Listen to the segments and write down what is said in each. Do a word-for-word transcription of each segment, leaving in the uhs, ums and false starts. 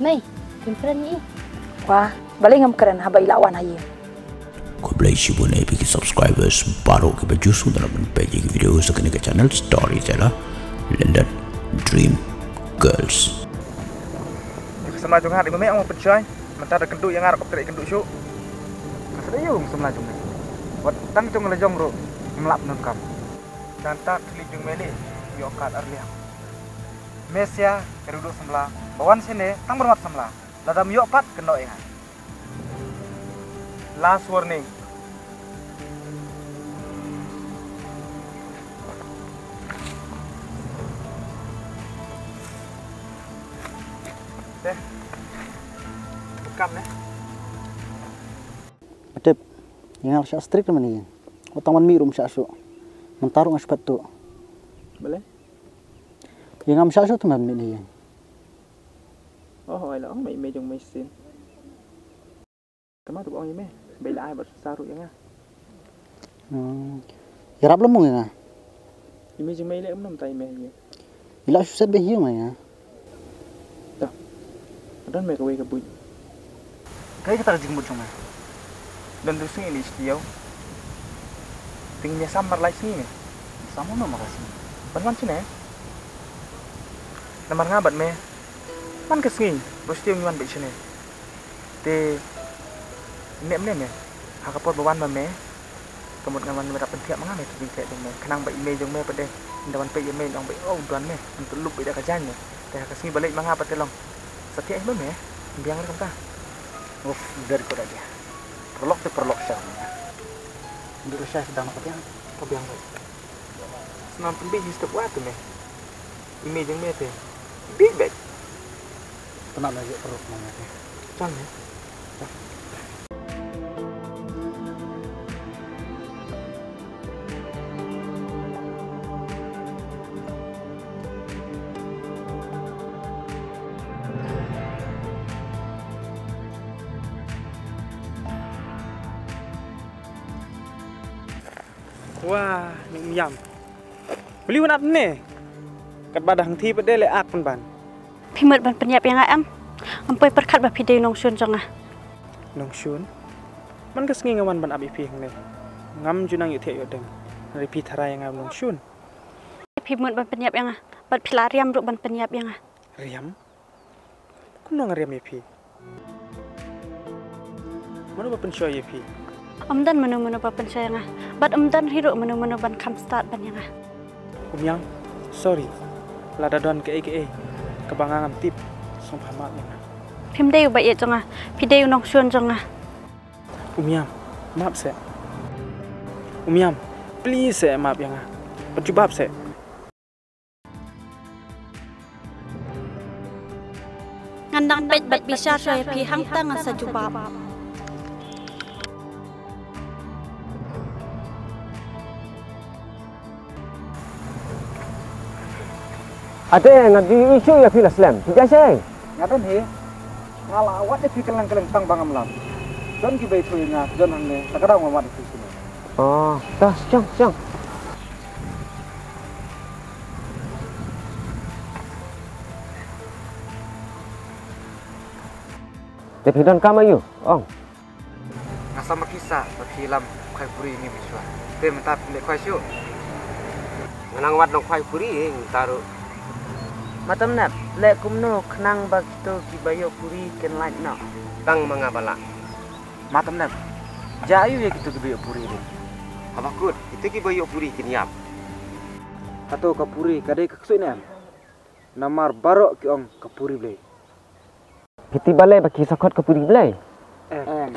Mei, phim kren ïa i? Wah, balei ngam kren haba i la wan ha ïing? Khublei shibun ïa phi ki subscribers baroh kiba ju sngewtynnat ban peit ïa ki video sa kane ka channel Storyteller London Dream Girls. Ïa ka samla jong nga dei ma mei ong ma pynshoi. Mynta da kynduh ïa nga ruh ka trei kynduh shuh. Ka sa dei ïa u samla jong me. Wat tang jong la jong ruh ngam lah pyndonkam. Tang ta thli jong me leh ïoh kat ar liang. Me sia ka ruh duh samla ba wan shane tang ban wad samla. Lada ym ïoh pat kynnoh ïa nga. Last warning. Te. Kam ne. Tip. Ïa nga la shah strict mynne ïa. Wat tang ban mih ruh ym shah shuh. Mynta ruh nga shu pat tuh. Balei? Ïa nga ym shah shuh te ban mih ne ïa. Oh, ai la ong mei mei jong mei shisien. Te ma tu ong ïa mei, bei la ai bad sa ruh ïa nga. Hmm. Ïarap lem mong ïa nga. Ïa mei jong mei leh um nam tai mei ïa. Ila shu set beh hiu nga ïa. Ta. Don mei kawei ka buit. Kaei kata ka jingmut jong mei. Don tu sngi ni sitiau. Ting mei sam mar lai sngi mei. Sam no mar lai sngi. Ban wan sini. Namar nga bad mei. Man ka sngi. Bos tiang wan bad sini. Te ne mne me ha ka por ba wan ma me. Ka mut ngan wan me da pynthiah ma nga me ki jingthiah jong me khnang ba i mei jong me pat de ynda wan peit ïa me nong ba oh don me ngan pynlup beit da ka jaiñ me. Te ha ka sngi ba leit ma nga pat te long sa thiah hi ma me. Biang re kumta. Uf, der ko da dia. Paralok te paralok sha me. Ndu sha sdang ka biang. Ka biang beit. Snam pynbeit hi step wa te me. I mei jong me te. Beit beit. Pynah na ïoh paralok ma nga te. Chal me. Wah, ni um ïam. Beli wan ap ne. Kat ba dang thi pat de le ak pynban. Phi mut ban pynïap ïa nga em? Ngam poi pyrkhat ba phi dei u nongshun jong nga. Nongshun? Man ka sngi nga wan ban ap ïa phi hangne. Ngam ju nang ïohthiah ïoh deng. Hynrei phi tharai ïa nga u nongshun. Phi mut ban pynïap ïa nga. Bad phi la riam ruh ban pynïap ïa nga. Riam? Kumno nga riam ïa phi? Mano ba pynshoi ïa phi? Ym don mano mano ba pynshoi ïa nga. Bad ym don hi ruh mano mano ban kham stad ban ïa nga. Um Yang, sorry. Lada don kaei kaei kaba nga ngam tip, sngewbha map ïa nga. Phim dei u ba ïeit jong nga. Phi dei u nongshun jong nga. Um Yang, map seh. Um Yang, please seh map ïa nga. Bad jubab seh. Ngan dang peit bad bishar shuwa ïa phi hangta ngan sa jubab. Ate ngan ju issue ïa phi la slem. Phi jia shai? Nga don hi. Nga la wad ïa phi kylleng kylleng tang ba ngam lam. Don ki bai phi nga don hangne. Ta ka daw ngam wad ïa phi sini. Oh, ta seng seng. Te phi don kam aïu? Ong. Nga sam ba ki sa ba phi lam khwai puri ni bishwa. Te mynta phi leh khwai shu. Nga nang wad nong khwai puri ing taru. Matam nap leh kumno khnang ba kito ki ba ïoh puri kin lait noh. Tang ma nga ba lah. Matam nap. Ja aïu ïa kito ki ba ïoh puri ni. Haba kut kito ki ba ïoh puri kin ïap. Kato ka puri ka dei ka ksuid ne em. Namar baroh ki ong ka puri Blei. Kiti balei ba ki sa khot ka puri Blei? Em.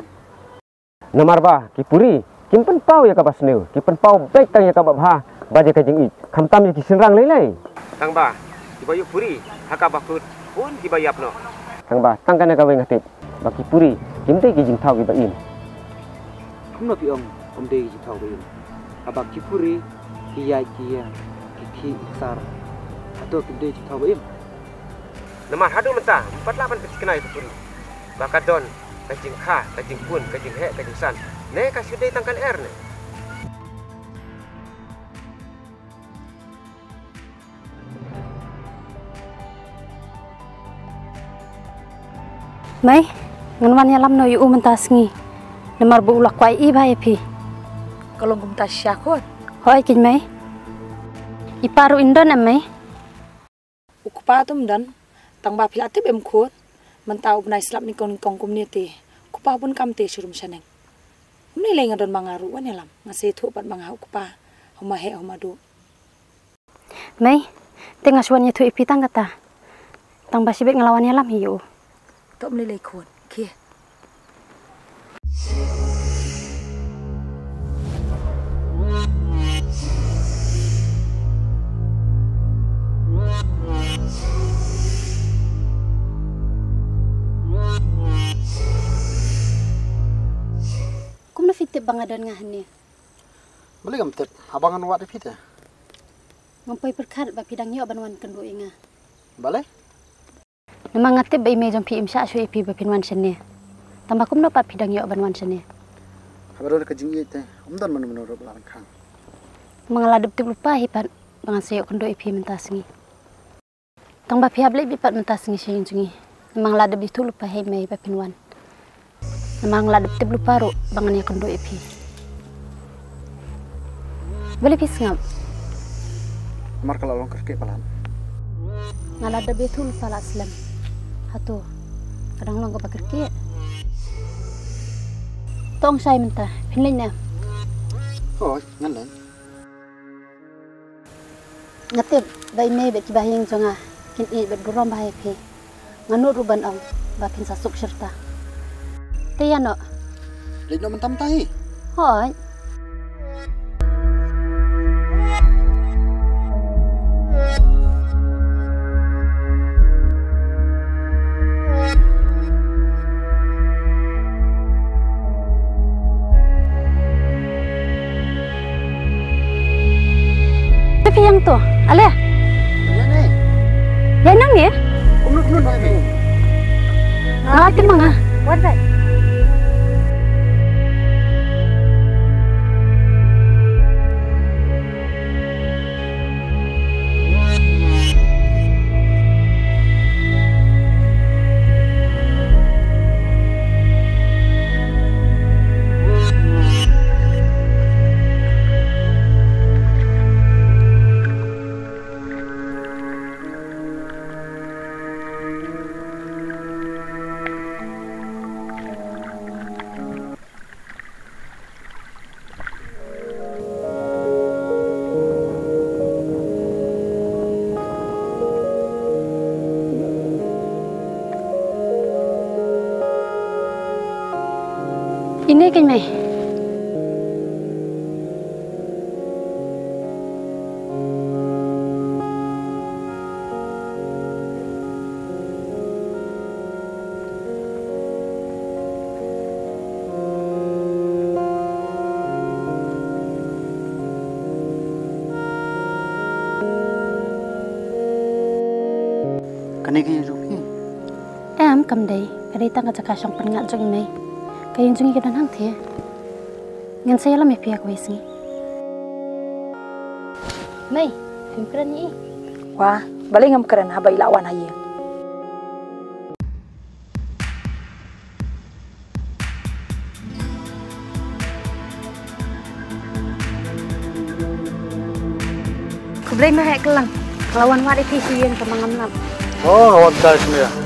Namar ba ki puri kim pynpaw ïa kaba sniew, ki pynpaw beit tang ïa kaba bha bad ïa ka jingïeit, khamtam ïa ki shynrang lei lei. Tang ba kiba ïoh puri ha kaba kut un kiba ïap noh. Tang ba tang kane kawei nga tip ba ki puri kim dei ki jingthaw kiba im. Kumno phi ong ym dei ki jingthaw ba im? Haba ki puri ki ïaid ki ïeng ki khih ki ksar, hato kim dei ki jingthaw ba im? Namar haduh mynta ym pat lah ban pynthikna ïa ka puri ba ka don ka jingkha, ka jingpun, ka jingheh, ka jingsan, ne ka shu dei tang ka lyer ne. Mei, ngan wan ïalam noh ïa u mynta sngi. Namar ba u la kwah ïa i bha ïa phi. Ka long kumta shisha khun? Hooid keiñ mei. I pa ruh in don em mei? U kpa te um don, tang ba phi la tip em khun, mynta u bnai slap nyngkong nyngkong kumne te, u kpa bun kam te sha rum sha neng. Kumne lei nga don ma nga ruh wan ïalam, nga sa ïathuh pat ma nga ha u kpa, ha u ma heh ha u ma duh. Mei, te nga shu wan ïathuh ïa phi tang kata. Tang ba shibit nga la wan ïalam hi ïa u. To ym lei lei khun, khie. Kumno phi tip ba nga don nga hangne? Balei ngam tip, haba ngan wad ïa phi te. Ngam poi pyrkhat ba phi dang ïoh ban wan kynduh ïa nga. Balei? Namar nga tip ba i mei jong phi im shah shuh ïa phi ba phin wan shane. Tang ba kumno pat phi dang ïoh ban wan shane? Haba don ka jingïeit te, ym don mano mano ruh ba la rangkhang. Namar nga la dep tip lypa hi pat ba ngan sa ïoh kynduh ïa phi mynta sngi. Tang ba phi hap leit beit pat mynta sngi sha ïing jong ngi. Namar nga la dep ïathuh lypa ha i mei ba phin wan. Namar nga la dep tip lypa ruh ba ngan ïakynduh ïa phi. Balei phi sngap? Namar ka la long kyrkieh palat. Nga la dep ïathuh lypa la slem. Hato ka dang long kaba kyrkieh? To ong shai mynta, phin leit ne em? Hooid, ngan leit. Nga tip ba i mei bad kiba ha ïing jong nga kin ïeit bad burom bha ïa phi. Nga nud ruh ban ong ba phin sa suk shirta. Te ïa noh. Leit noh mynta mynta hi. Hooid. Te phi ïeng to, ale. Ïa nang ne? Kumno kumno nang ne? Nga te ma nga. Wan dai. Ine keiñ mei. Kane ka ïing jong phi? Em, kam dei. Ka dei tang ka jaka shong pynngat jong i mei. Ka ïing jong ngi ka don hangtei. Ngan sa ïalam ïa phi ha kawei sngi. Mei, phim kren ïa i? Wa, balei ngam kren haba i la wan ha ïing? Khublei ma heh kyllang. Ka la wan wad ïa phi sha ïing kaba ngam lap. Oh, wan kai sha ïing.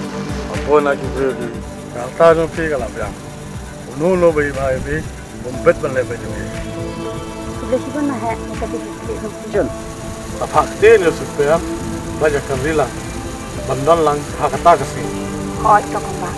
Apoi na ki briew ki. Ka rta jong phi ka la biang. Uno uno ba i bha ïa phi. Bym bit ban leh beit ïa phi. Khublei shibun ma heh, ïa ka jingkyrkieh jong phi. Jen. Sa phah ktien ïa u Supiang ba ïa ka rila ban don lang ha kata ka sngi. Hooid, to kong ba.